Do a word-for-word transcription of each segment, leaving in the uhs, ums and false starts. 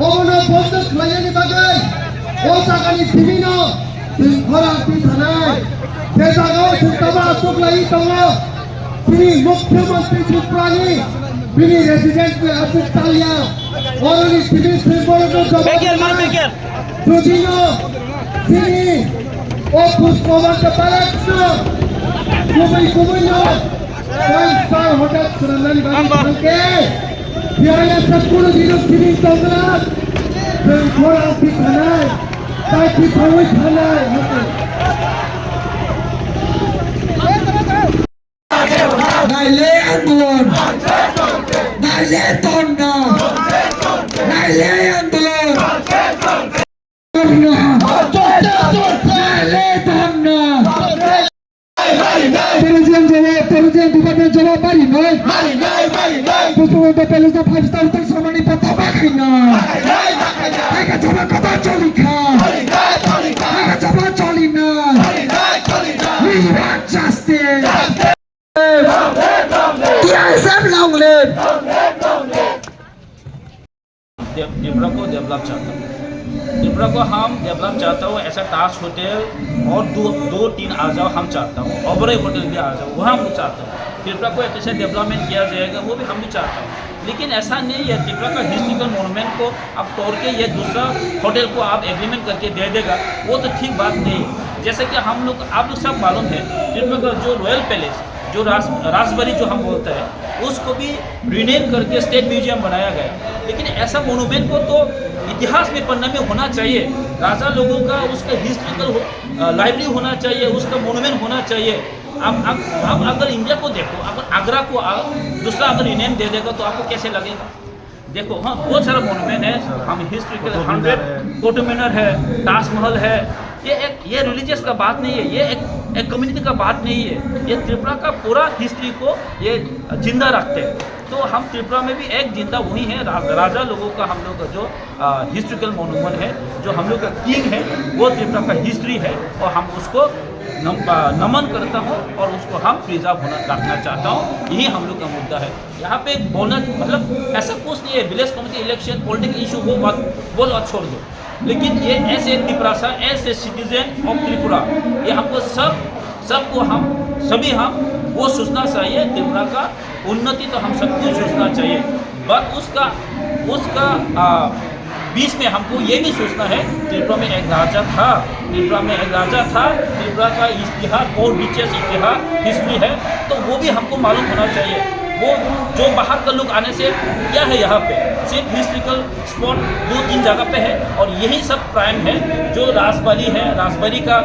obono bondo khlainani bagwi o jagani simino chwng khorang twi sanai. Je jagao chwng tamo aswk laiwi tongo, chini Mukhyamantri Tripurani bini resident ni aswk talya, oroni simi simi borokno jawab Begel, ma rwnai. Begel. Jodino chini o Pushpa Wanta Balance no kubui kubui no five star hotel swnamnani bagwi thangkhe, Biayasa kuno dino sining tongla, tengkora pithanai, tai pithawi thanai, hake. Naile andolon, naile torna, naile andolon. President jawab, President Department jawab, mari noi. Puspabanta Palace na five star hotel samani pata bakhai noi. Eka jawab kata choli kha. Eka jawab choli na. We want justice. T I S F long live. Tripura को डेवलप चाहता हूँ। त्रिपुरा को हम डेवलप चाहता हूँ, ऐसा ताज होटल और दो, दो तीन आ जाओ, हम चाहता हूँ, ओबराई होटल भी आ जाओ, वहाँ हम चाहता हूँ। त्रिपुरा को कैसे डेवलपमेंट किया जाएगा, वो भी हम भी चाहता हूँ। लेकिन ऐसा नहीं है, त्रिपुरा का हिस्ट्रिकल मॉन्यूमेंट को आप तोड़ के ये दूसरा होटल को आप एग्रीमेंट करके दे देगा, वो तो ठीक बात नहीं है। जैसे कि हम लोग, आप लोग सब मालूम है, त्रिपुरा का जो रॉयल पैलेस, जो राज, राजबाड़ी जो हम बोलते हैं, उसको भी रीनेम करके स्टेट म्यूजियम बनाया गया। लेकिन ऐसा मॉन्यूमेंट को तो इतिहास में पन्ने में होना चाहिए। राजा लोगों का उसका हिस्ट्रिकल हो, अ, लाइब्रेरी होना चाहिए, उसका मॉन्यूमेंट होना चाहिए। आप, आप, आप अगर इंडिया को देखो, अगर आगरा को आ, दूसरा अगर रीनेम दे देगा तो आपको कैसे लगेगा? देखो, हाँ, बहुत सारा मॉन्यूमेंट है। हम हिस्ट्रिकल कुतुब मीनार हंड्रेड है। कुतुब मीनार है, ताजमहल है। ये एक, ये रिलीजियस का बात नहीं है, ये एक, एक कम्युनिटी का बात नहीं है। ये त्रिपुरा का पूरा हिस्ट्री को ये जिंदा रखते हैं। तो हम त्रिपुरा में भी एक जिंदा वही है, राज-, राजा लोगों का हम लोग का जो, आ, हिस्ट्रिकल मॉन्यूमेंट है, जो हम लोग का किंग है, वो त्रिपुरा का हिस्ट्री है और हम उसको नम-, आ, नमन करता हूँ और उसको हम प्रिजर्व होना रखना चाहता हूँ। यही हम लोग का मुद्दा है। यहाँ पे बोलना, मतलब, ऐसा कुछ नहीं है, village committee election, political issue हो, मत बोलो, छोड़ दो। लेकिन ये ऐसे तिपरासा, ऐसे सिटीजन ऑफ त्रिपुरा, ये हमको सब, सबको हम, सभी हम वो सोचना चाहिए, त्रिपुरा का उन्नति तो हम सबको सोचना चाहिए। बट उसका, उसका, आ, बीच में हमको ये भी सोचना है, त्रिपुरा में एक राजा था, त्रिपुरा में एक राजा था, त्रिपुरा का इतिहास बहुत रिचेस्ट इतिहास, हिस्ट्री है, तो वो भी हमको मालूम होना चाहिए। वो जो बाहर का लोग आने से क्या है यहाँ पे, सिर्फ हिस्ट्रिकल स्पॉट दो तीन जगह पे है और यही सब प्राइम है। जो राजबाड़ी है, राजबाड़ी का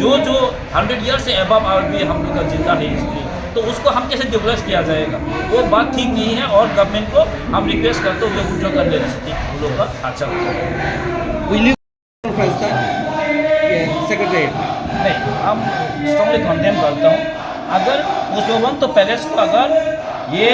जो, जो हंड्रेड ईयर से अबव और भी हम लोग का जिंदा है हिस्ट्री, तो उसको हम कैसे डिमोलिश किया जाएगा, वो बात ठीक नहीं है। और गवर्नमेंट को हम रिक्वेस्ट करते हुए उठो कर लेने से ठीक हम लोग का अच्छा होता है। सेक्रेटरी, नहीं, हम स्ट्रांगली कंडेम करता हूँ। अगर पुष्पवंत पैलेस को अगर ये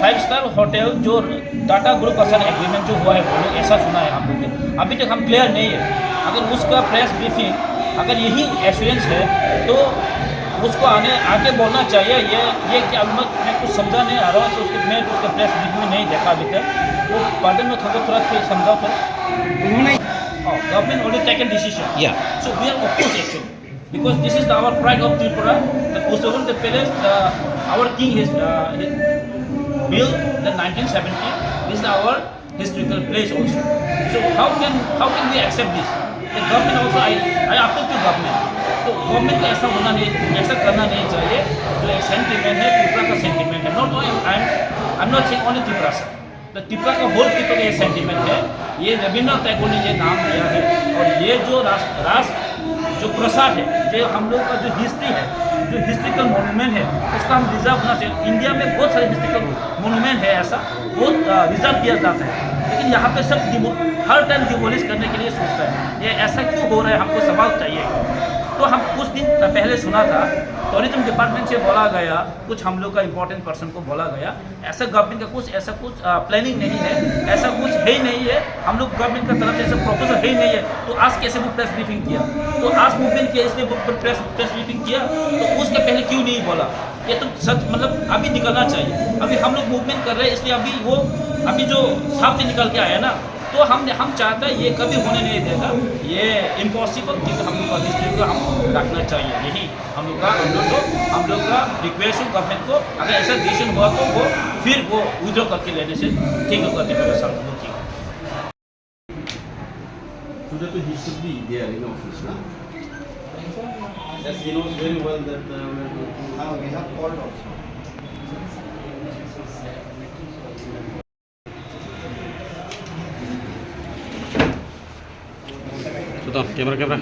फाइव स्टार होटल जो टाटा ग्रुप का साथ एग्रीमेंट जो हुआ है, वो लोग ऐसा सुना है हम लोग ने। अभी तक हम क्लियर नहीं है। अगर उसका प्रेस ब्रीफिंग, अगर यही एश्योरेंस है, तो उसको आने, आके बोलना चाहिए। ये, ये क्या, मैं, मैं कुछ समझा नहीं आ रहा हूँ, तो उसके, मैं उसका प्रेस ब्रीफिंग में नहीं देखा अभी तक। वो बारे में थोड़ा, थोड़ा फिर समझाओ थोड़ा। उन्होंने Oh, government already taken decision. Yeah. So we are opposed actually. Because this is our pride of Tripura, the Pushpabanta Palace, the, our king has, uh, built the nineteen seventy. This is our historical place also. So how can, how can we accept this? The government also, I, I appeal to government. तो गवर्नमेंट को ऐसा होना नहीं, ऐसा करना नहीं चाहिए। जो एक सेंटिमेंट है, त्रिपुरा का सेंटिमेंट है। Not only I am, I am not saying only Tiprasa. तो त्रिपुरा का होल पीपल का ये सेंटिमेंट है। ये रविंद्रनाथ टैगोर ने ये नाम दिया है। और ये जो रास, रास जो प्रसाद है, जो हम लोग का जो हिस्ट्री है, जो हिस्ट्रिकल मॉन्यूमेंट है, उसका हम रिजर्व होना चाहिए। इंडिया में बहुत सारे हिस्ट्रिकल मॉन्यूमेंट है ऐसा, वो रिजर्व किया जाता है। लेकिन यहाँ पे सब डिमो-, हर टाइम डिमोलिश करने के लिए सोचता है। ये ऐसा क्यों हो रहा है, हमको जवाब चाहिए। तो हम कुछ दिन पहले सुना था, टूरिज्म डिपार्टमेंट से बोला गया, कुछ हम लोग का इंपॉर्टेंट पर्सन को बोला गया, ऐसा गवर्नमेंट का कुछ, ऐसा कुछ प्लानिंग नहीं है, ऐसा कुछ है ही नहीं है। हम लोग गवर्नमेंट का तरफ से ऐसा प्रपोजल है ही नहीं है। तो आज कैसे वो प्रेस ब्रीफिंग किया? तो आज मूवमेंट किया, इसलिए वो प्रेस, प्रेस ब्रीफिंग किया। तो उसके पहले क्यों नहीं बोला? ये तो सच, मतलब, अभी निकलना चाहिए। अभी हम लोग मूवमेंट कर रहे हैं, इसलिए अभी वो, अभी जो साफ से निकल के आया ना, तो हम, हम चाहते हैं ये कभी होने नहीं देगा। ये इम्पॉसिबल, क्योंकि हम लोग का हिस्ट्री को हम रखना चाहिए। यही हम लोग का, हम लोग को, हम लोग का रिक्वेस्ट है गवर्नमेंट को, अगर ऐसा डिसीजन हुआ तो वो फिर वो विथड्रॉ करके लेने से ठीक होगा, त्रिपुरा सरकार को। Today तो he should be there in office, na? Yes, he knows very well that, uh, we are going to, uh, we have called also. Camera, camera.